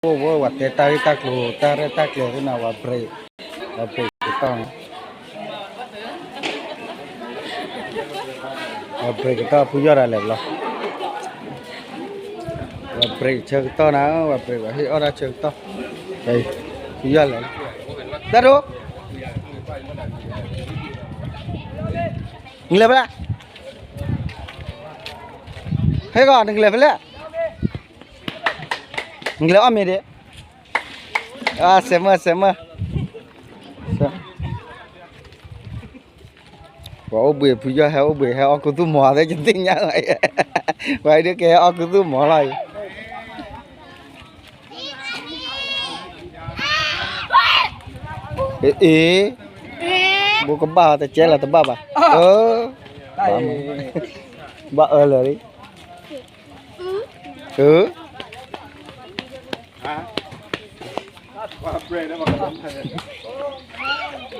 အိၣ်ဝဲ ဝဲတဲတၢ်ဂ့ၢ်တၢ်ကျိၤ တၢ်ရဲၣ်တၢ်ကျဲၤသ့ၣ်နၤ ဝဲ break, ဝဲ break ကတီၢ်န့ၣ်, ဝဲ break ကတီၢ် ဖုယီၢ်ဒၣ်လဲာ်ဘျီ, ဝဲ break ဆၢကတီၢ်နၤ, ဝဲ break ဝဲဟ့ၣ်အီၣ်တၢ်ဆၢကတီၢ်, ဖုယီၢ်လဲာ်, တၢ်ဒိၣ်, နလဲၤဖဲလဲၣ်, ဟဲကီး နကလဲၤဖဲလဲၣ်, နကလဲၤအီၣ်မ့ၤဒံး, စဲးမၢ စဲးမၢ, ပှၤအိၣ်ဘှံး ဖုယီၢ်ဟဲအိၣ်ဘှံး ဟဲအီၣ်ခူသူၣ်မီၤသ့ၣ် ယသ့ၣ်ညါလီၤ, ပှၤဒုးကဟဲအီၣ်ခူသူၣ်မီၤလီၤအံၤ, အ့ အ့ ဘိကဘၣ်တကဲလၢတဘၣ်ဘၣ်, အၢ, ဘၣ်အၢလၢာ်လံ, အၢ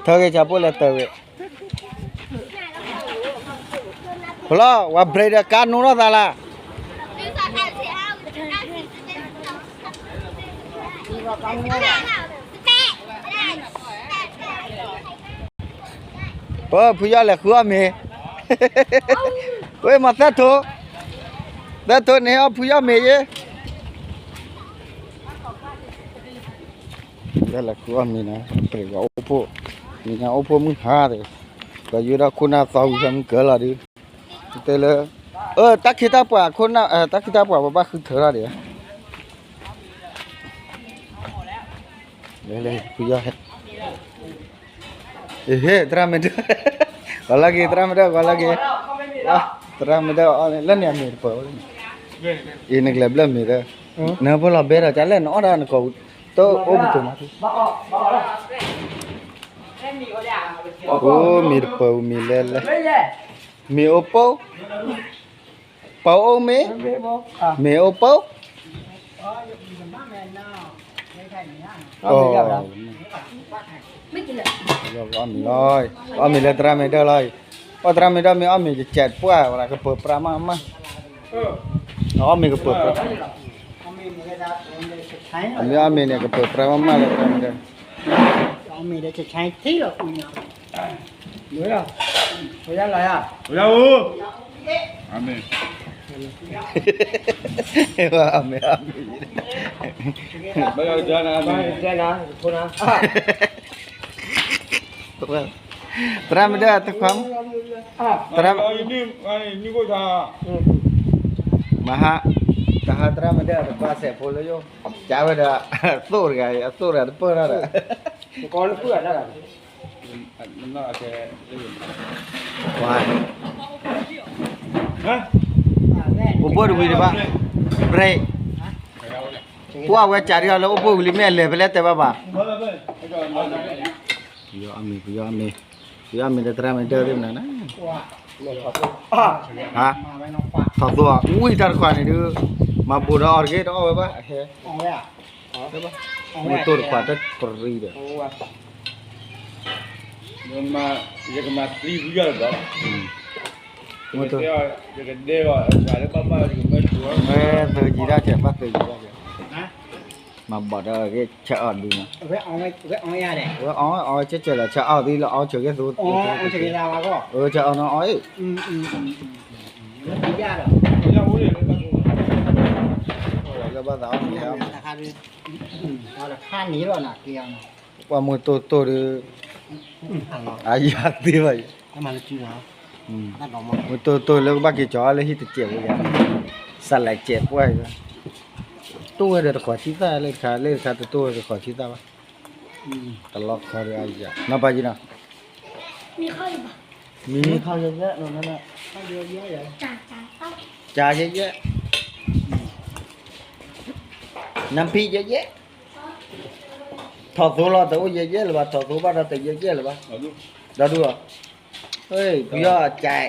ထၢက့ၤဆၣ်ဖိလဲၤတၢ်ဝဲ, ဖျီ ဝဲ break ဒီးကါနိထီၣ်သးလၢ် ပဖုယီၢ်လဲၤဃုအီၣ်မ့ၤ, ဝဲမၤသၢထိ, သၢထိန့ၣ်အီၣ်ဖုယီၢ်မ့ၤယဲ, လဲၤဃုအီၣ်မ့ၤန့ၣ် ပှၤအိၣ်ဖှိၣ်, မ့ၢ်ညါအိၣ်ဖှိၣ်မုၢ်ဟါဒီး, ပှၤယိၤဒၣ်ခိၣ်နၢ်သီဝံၤဖဲမုၢ်ကၢၤလီၤဒုး, တဲလၢ, အၢ တၢ်ခ့တၢ်ပှၤခိၣ်နၢ် တၢ်ခ့တၢ်ပှၤပဘၣ်ဃုထၢထီၣ်ဒံး, လဲၤလဲၤ ဖုယီၢ်ဟဲ အ့ဟ့ သရၣ်မ့ၢ်ဒၢၣ်, ဂီၤလၢက့ၤ သရၣ်မ့ၢ်ဒၢၣ် ဂီၤလၢက့ၤ, သရၣ်မ့ၢ်ဒၢၣ်အီၣ်လၢန့ၣ်အမ့ၤတပၢၢ်, အ့ နကလဲၤဘျၢမ့ၤသၢ, နဟဲဖိလီၤဘဲဒီး ကလဲၣ်နအီၣ်ဒၣ်နကိး, တအိၣ်ပူၤကမၤ, အိၣ်မ့ၤတပၢၢ် မ့ၤလဲၤလဲၤ, မ့ၤအိၣ်ပိၢ် ပအိၣ်မ့ၤ, မ့ၤအိၣ်ပိၢ်, အီၣ်မ့ၤလီၤ, အီၣ်မ့ၤလၢသရၣ်မ့ၢ်ဒၢၣ်လီၤ, အီၣ်သရၣ်မ့ၢ်ဒၢၣ်မ့ၢ်အီၣ်မ့ၤကစဲးပှၢ်ဝဲဒၣ် ကပၢၤပြးမးမး, အီၣ်မ့ၤကပၢၤပြး, မ့ၢ်အီၣ်မ့ၤန့ၣ် ကပၢၤပြးမးမးလၢသရၣ်မ့ၢ်ဒၢၣ် မ့ၢ်ဒီး မ့ၢ်အီၣ်မ့ၤ, အီၣ်မ့ၤ, အီၣ်မ့ၤ, သရၣ်မ့ၢ်ဒၢၣ်တခွါ, သရၣ်, မဟါ, တဟါသရၣ်မ့ၢ်ဒၢၣ်တခွါစဲးဖိလၢယိၣ်, ကဝဲဒီး, အသိၣ်တဂၤ, အသိၣ်တဂၤတပၢၢ်ထီၣ်ဒီး အိၣ်ဘိၣ်တဝံၤတဘၣ်, break, ပှၢ်ဝဲကးဒံးအီၤလၢအိၣ်ဘိၣ်ဝံၤလံ မ့ၢ်အလဲၤဖဲလဲၣ်တဲဘၣ်ဘၣ်, ပယီၤအီၣ်မ့ၤ ပယီၤအီၣ်မ့ၤ, ပယီၤအီၣ်မ့ၤလၢသရၣ်မ့ၢ်ဒၢၣ်သ့ၣ်မနုၤန့ၣ်, ထီၣ်သိၣ်အီၤ ဝံၣ်တၢ်တခွါန့ၣ်ဒုး, မၤဘိးဒီးအီၤတဂ့ၤ တအီၣ်ဝဲဘၣ်, ဟဲ မ့ၢ်တိၢ်တခွါတပရံဒီး, ယကမၤသံဖုယီၢ်ဒီး, မ့ၢ်တိၢ်, ယကဒဲဘၣ်, မ့ၢ်သုးယံၤဒၣ်ကဲး ဘၣ်သုးယံၤဒၣ်ကဲး, မၤဘီးဒီးဂ့ၤဆၢအီၤဒုးနီၤ, ဝဲအီၣ်ဝဲဆဲးဆဲးလီၤ ဆၢအီၤသံလၢအီၣ်ဆၢကဲၢ်သိ, ဆၢအီၤနီၤအီၣ်အံၤ, လၢဘၣ်သးအီၣ်မ့ၤ, ပှၤမ့ၢ်တိၢ်တိၢ်ဒီး, အယၤသ့ဘၣ်အံၤ, မ့ၢ်တိၢ်တိၢ်လၢကဘၣ်က့ၤကၠီၤလၢဟံၣ်တစဲးဝဲယၤ, စးလဲးစဲးပှၢ်အံၤ, တိၢ်ဝဲဒီးတခွးဆံသၣ်လၢတခါ လၢတခါတတိၢ်ဝဲတခွးဆံသၣ်ဘၣ်, တလီခီဒီးအယၤ နီၢ်ပၢ်ယနီၤ, မံခီယဲယဲ, ကယဲယဲ, နဖံယဲယဲ, ထီၣ်သိလီၤ တအိၣ်ယဲယဲလၢၤဘၣ်, ထီၣ်သိဘၣ်ဒီးတယဲယဲလၢၤဘၣ်, ဒီဒူၣ်လီၤ, ပယီၤကဲး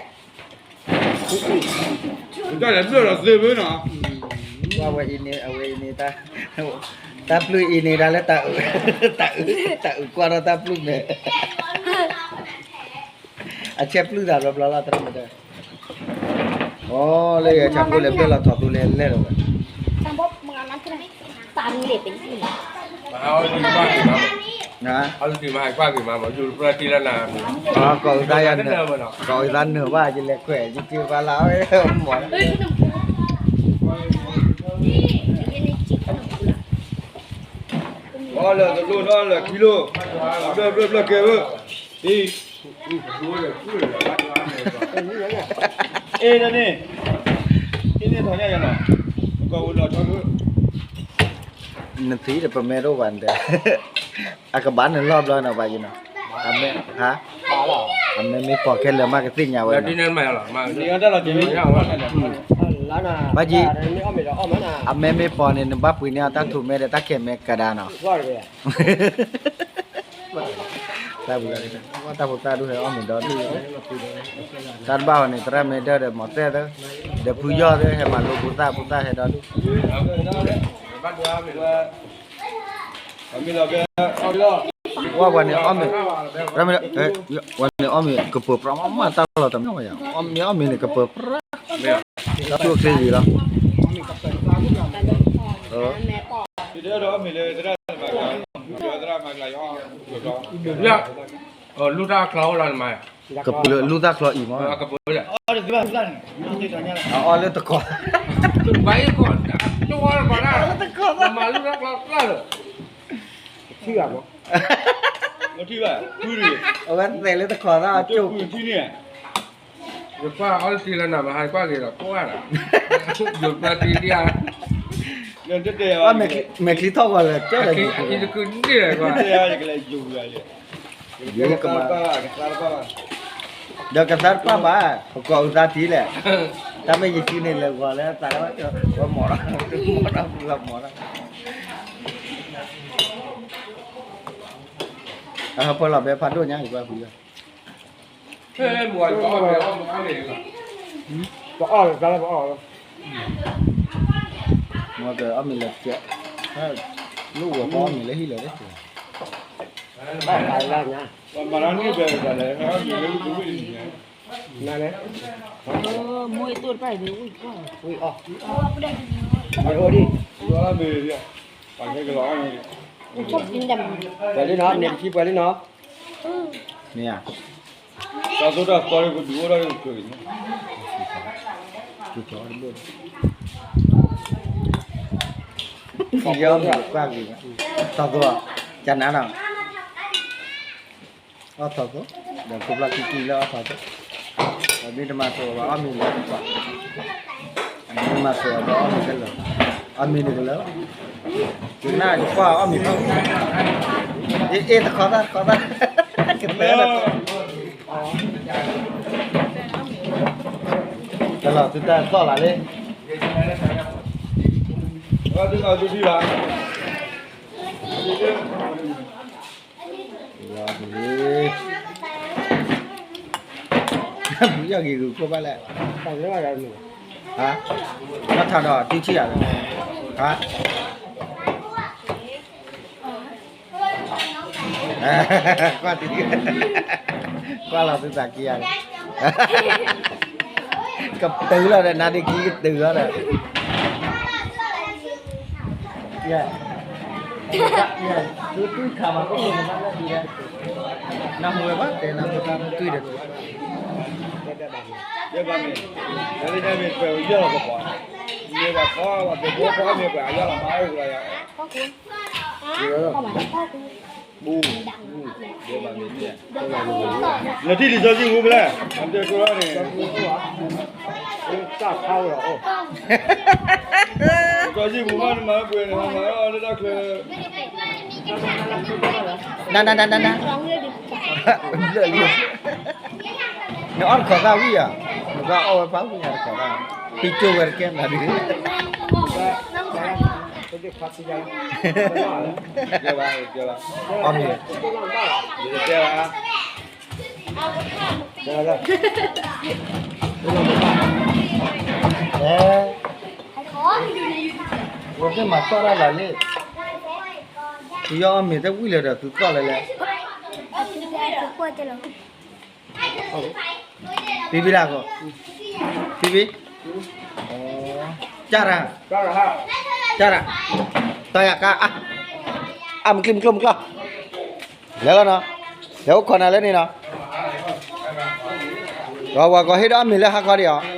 တၢ်လဲၤဘျၢၣ်ဒီးသ့ဝဲနီၤ, ဝဲအံၤန့ၣ် အဝဲအံၤန့ၣ်, တၢ်ပျုၢ်အံၤန့ၣ် တၢ်လၢတၢ်အုး, တၢ်အုးကွၢ်ဒီးတၢ်ပျုၢ်မဲာ်, အဆဲးပျုၢ်သးဘျီဘျီလီၤ သရၣ်မုၣ်တဲ, အိ လၢယဆၣ်ဖိလဲၤဘျၢၣ်လီၤထီၣ်သိလဲၤလဲၣ်လီၤဝဲ, မဟါအီၣ်တံၢ်မဟါကွၢ်က့ၤမးမး, အီၣ်တံၢ်မဟါကွၢ်က့ၤမးမး, ယိၤတဖျၢၣ်တံၢ်လၢနၤ, ကီၢ်အသးယၤနၢၤ, ကီၢ်အသးနၢၤဘၣ် ယလဲၤခွဲး ယက့ၤပှၤလၢအဝဲမီၢ်, အီၣ်လၢတလိၣ်နီၢ်လၢခံလိၣ်, ဘျၢဘျၢဘျၢကဲဘၢ, အ့ အ့ န့ၣ်, အ့န့ၣ်ထီၣ်ညါယၤနီၤ, ပကီၢ်ဝဲလီၤဆီ, နသံဒီးပမဲတအိၣ်ဘၣ်နတဲ, အကဘၣ်နလီၢ်ဘျီနီၤဘၣ်ယနီၤ, အမဲ, ဟါ, အမဲမ့ၢ်ပိာ်ခဲလၢာ်မးကသ့ၣ်ညါဝဲ, ဘၣ်ယံၤ, အမဲမ့ၢ်ပိာ်န့ၣ် နဘၣ်ပှ့ၤန့ၢ်အီၤတၢ်ထူးမဲဒီးတၢ်ခဲမဲကဒါနီၤ တၢ်ဖိသၣ်ဒုးဟဲအီၣ်မ့ၤဒီဒူၣ်, တၢ်တဘၣ်ဝဲန့ၣ် သရၣ်မဲဒၢဒီးမီၤသဲၣ်သၢ, ဒီးဖုယီၢ်သၢ ဟဲမၤလိဖိသၣ် ဖိသၣ်ဟဲဒီဒူၣ်, ဝဲပှၤန့ၣ်အီၣ်မ့ၤ, ဝဲန့ၣ်အီၣ်မ့ၤကပၢၤပြးမး တၢ်လီၤတမ့ၢ်ဝဲယၤ, မ့ၢ်အီၣ်မ့ၤန့ၣ်ကပၢၤပြး, ကျိချ့လံလီၤ. လူၢ်တၢ်ချီအိၣ်လီၤနမၤ, ကပၢၤလူၢ်တၢ်ချီအံၤမး, အီၣ်လၢတခီ, ဘၣ်အံၤကီး, မၤလူၢ်တၢ်ချီကျၢ်လၢ, ထံၣ်ဘၣ်, အဝဲသဲးလၢတခီသၣ်ကၠိၣ်, ယကွၢ်အီၣ်တ့ၢ်လၢနၤမဟါကွၢ်က့ၤဒီးကွၢ်, ယိၤကွၢ်တ့ၢ်ဒံးဧါ, မဲာ်ချံထီၣ်ဂီၤလၢာ်ကၠီလၢာ်, ယိၤကမၤ, ဒီးကသါတပၣ်ဘၣ်, ပကိးအုးသါတံၢ်လဲၣ်, တၢ်မ့ၢ်ယစုန့ၣ်လဲၤဂီၤလၢသးလၢ, ဝဲမီၤလီၤ, မီၤလီၤ, မီၤလီၤ, အဟၢဖၢလီၤဘဲဖးဒိၣ်ညါ ယကွၢ်ဖုလၢ ပအီၣ်လၢတၢ်လၢပအီၣ်လီၤ, မ့ၢ်ကအီၣ်မ့ၤလၢကဲ, လိၣ်ဝဲပအီၣ်မ့ၤလၢဟံၣ်လၢၤ, ဘၣ်လၢညါ, မ့ၢ်လၢ, မ့ၢ်အီၣ်ဒံး, ပှဲၤလံနီၤ, န့ၣ်ခံပှဲၤလံနီၤ, မ့ၢ်ဧါ တၢ်သိၣ်တၢ်သီလၢပဒုးအိၣ်ထီၣ်လၢပချုးန့ၣ်, ကၠီတဘိ, ကွၢ်က့ၤ, တၢ်သိၣ်, ကနၤနီၤ, အီၣ်ထီၣ်သိၣ်, ဒီးခိၣ်ဖျီၣ်ခံကံလၢအီၣ်ထီၣ်သိၣ်, ဒီးမ့ၢ်တမၤစိးဘၣ်အီၣ်မ့ၤလၢပှၤ, မ့ၢ်တမၤစိးဘၣ်အီၣ်မ့ၤတလၢာ်, အီၣ်မ့ၤန့ၣ်ကလၢာ်, ကနၣ်ယကွၢ်အီၣ်မ့ၤဖီ, အ့ အ့ တခီသၣ် တခီသၣ်, ကသဲလၢ ကလီၤသုတၢ်သီၣ်လၢ်လံ, ဘုယီၢ်ဂ့ၤဂုာ်ခိၣ်ဘၣ်လဲၣ်, ဟါ, ဘၣ်ထါဒီးတံၢ်ထံၣ်ယၤလဲၣ်, ဟါ ကွၢ်တံၢ်, ကွၢ်လီၤသုသးက့ယၤန့ၣ်, ကတုၤလီၤဒီး နါဒ့ခံကတုၤလီၤဒီး, သုတွံၢ်ခါမး ကအိၣ်မးလၢဒ်လဲၣ်, နၢ်ဟူဝဲဘၣ်တဲနၢ်ဟူတၢ်တွံၢ်ဒီး, ယဘၣ်မ့ၢ်, ယဘၣ်မ့ၢ်ပှဲၤယီၢ်လီၤကပီၤ, မ့ၢ်ဘၣ်ဖီ, ပှဲၤယီၢ်လီၤမၤအိၣ်ကလီၤယၤ နထံၣ်လံာ်စီဆှံမူဖဲလဲၣ်, နတဲကျိန့ၣ်, စီဆှံမူမးနမၤပှဲၤန့ၣ် မၤလၢတၢ်ချၢ, နနနနန, နအီၣ်တခီသၣ်ဝံၣ်ဧါ, နကအီၣ်ဝဲဖးဝံၣ်ဧါတခီသၣ်, ဖံကၠိဝဲတကဲနၤဒ် အီၣ်မ့ၤ, ဝဲသ့ၣ်မၤသီၣ်တၢ်လၢ်လံ, သုယီၢ်အီၣ်မ့ၤတဝံၣ်လၢၤဒီး သုသီၣ်လၢၤလၢၤ, ဖံဖံလၢ်ကီး, ဖံဖံ, ကၢ်ရၣ်, ကၢ်ရၣ်, တၢ်ယၤကါ အါ မုၢ်ကျိၣ် မုၢ်ကျိၣ် မုၢ်ကျိၣ် လဲၤလီၤနီၤ, လဲၤအိၣ်ခိးနၤလၢန့ၣ်နီၤ, ဒီးပှၤကီၢ်ဟ့ၣ်ဒီးအမ့ၢ်လၢဟါခီဒံးအီၤ,